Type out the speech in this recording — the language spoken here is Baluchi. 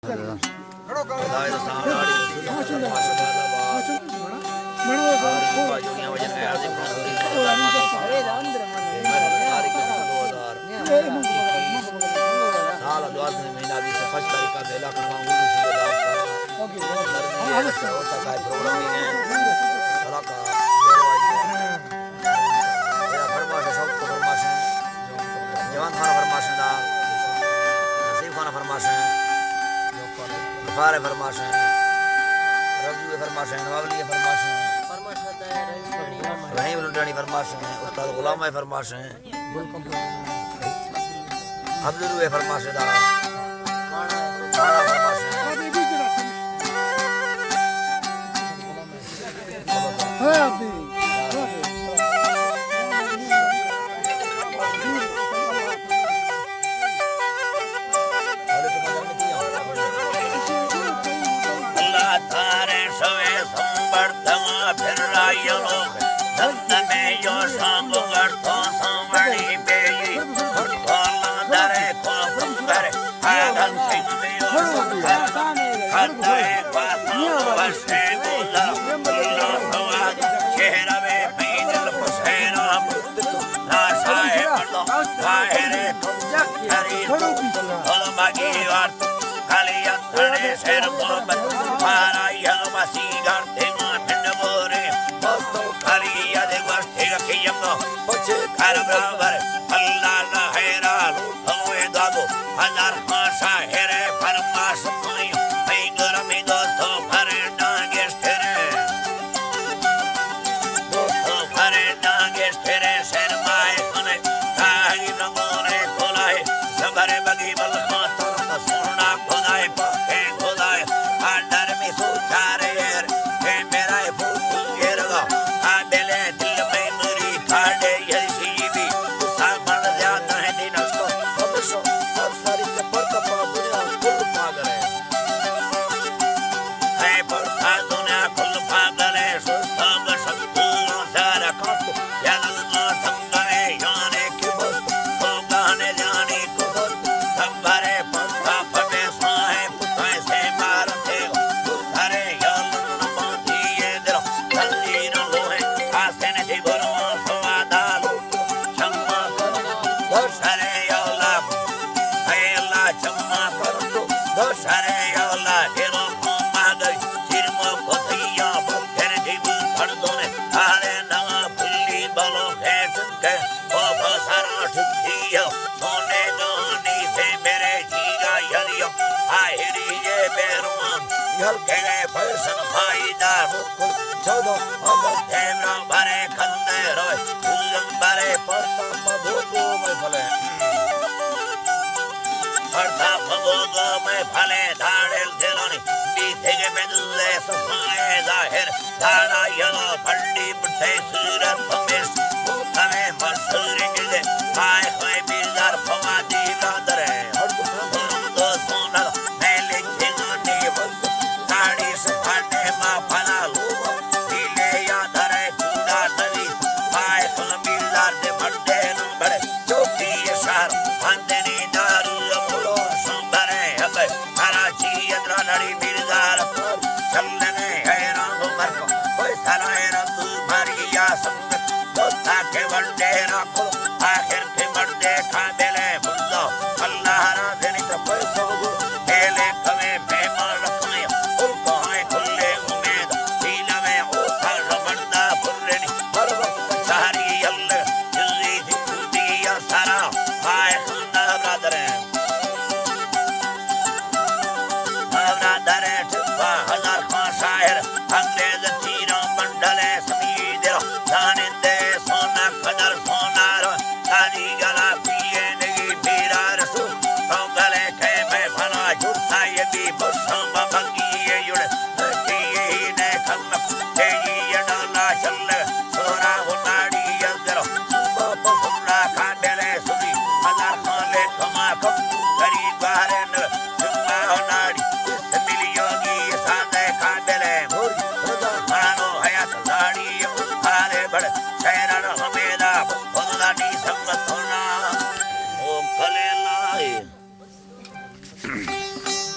خدا ءِ سامنا ڈاڑی رسول اللہ صلی اللہ علیہ وسلم۔ سال دوازدہ مہینہ بیست پنچ تاریخ کا بیلا کنوا اردو سنگھ دار سارا۔ نرمی ہے، سروتا کا پروگرام ہے۔ علاقہ بیروائی ہے۔ میرا فرمائش ہے، شوق کو فرمائش ہے۔ جوان خان فرمائش ہے دا۔ نصیب خان فرمائش ہے۔ غفار فرمائش ہے۔ رضو فرمائش ہے۔ نواب علی فرمائش ہے۔ رحیم لڈانی فرمائش ہے۔ استاد غلام فرمائش ہے۔ عبدالروح فرمائش دا۔ مانا فرمائش ہے۔ اللہ تارے شوے سمبر دما پھر رائیو لوگ۔ دست میں جو شام گڑ تو سامڑی بیلی۔ تو درے کو سمبر۔ اللہ نہ حیران۔ ہمے دادو ہزار خان شاعر ءِ فرماش کنی، اے گرمی دوستو، پرے ڈانگشتر ءِ۔ دوستو، پرے ڈانگشتر ءِ، شعر مائے کنے، تاہی رنگون ءِ کلائے، زبر بگی بلخان ترک سونا خدائے پاکیں خدائے، آ ڈر می سوچارے ایر، اے میرا اے پوتو گیرگا، آ دل ءِ دل میں نوری کاڈے یل شیبی، سامن زیادہ ہے دین اس کو، ہمیشہ سر ساری کے پر کپا دنیا کل پاگل ہے۔ اے پر کا دنیا کل پاگل ہے، سستا بشک تو سارا کٹ، یا لگا سنگرے یانے کی بست، تو گانے جانی کو بست، سنگرے پر کا پھٹے سائے پتائے سے مارتے، تو سارے یا لگا پاتی یہ دل، تلی نہ ہوئے، آسن دی گرما سوادا لو۔ چما کرتو دو شرے اولا، اے اللہ چما کرتو دو شرے اولا، ایرو کو مادر سرمو کو تھیا بکر دی بو کردونے، آلے نوا پھلی بلو کھیچن کے، او بسرا ٹھکیا، سونے گانی سے میرے جیگا یلیا، آہری یہ بیروان، یل کے گئے فیشن فائدہ رو۔ چودہ اگست دیمرا برے کندے روئے، پوزم برے پرتا پبو دو میں پھلے۔ پرتا پبو دو میں پھلے، داڑل دلانی، بیتے کے بدلے صفائے ظاہر، داڑا یلو پھنڈی بٹھے صورت پمیش، بوتنے مشہور گلے، پائے ہوئے بیلدار پما دی برادرے، ہر دو دو سونا، میں لکھے گانے بس، تاڑی سپاٹے ما پھلا لوگا، پیلے یا دھرے کوڑا نوی، پائے سن بیلدار دے بڑے نو بڑے، چوکی شہر، ہندنی دارو ملو سن بھرے ہبے، کراچی ادرا نڑی بیلدار پر، چلنے حیران و مرکا، کوئی سرائے رب مری یا سنگت، دوستا کے بڑے را کو، آخر کہ مردے قابل بندہ، اللہ را زنی تو پر سوگو، میلے کمے مہمان رکھنے، کل کہاں کلے امید، سینہ میں اوکھا رمندہ پرنی، ہر وقت سہری اللہ، جلدی سی کھلتی یا سرا، آئے خانہ برادریں۔ برادریں ٹھپا ہزار خان شاعر، انگریز تیراں بنڈلیں سمید را، دانندے سونا قدر سونا را، تالی گلا پیے نگی میرا رسول، تو گلے کے میں بنا جھڑ سائے بی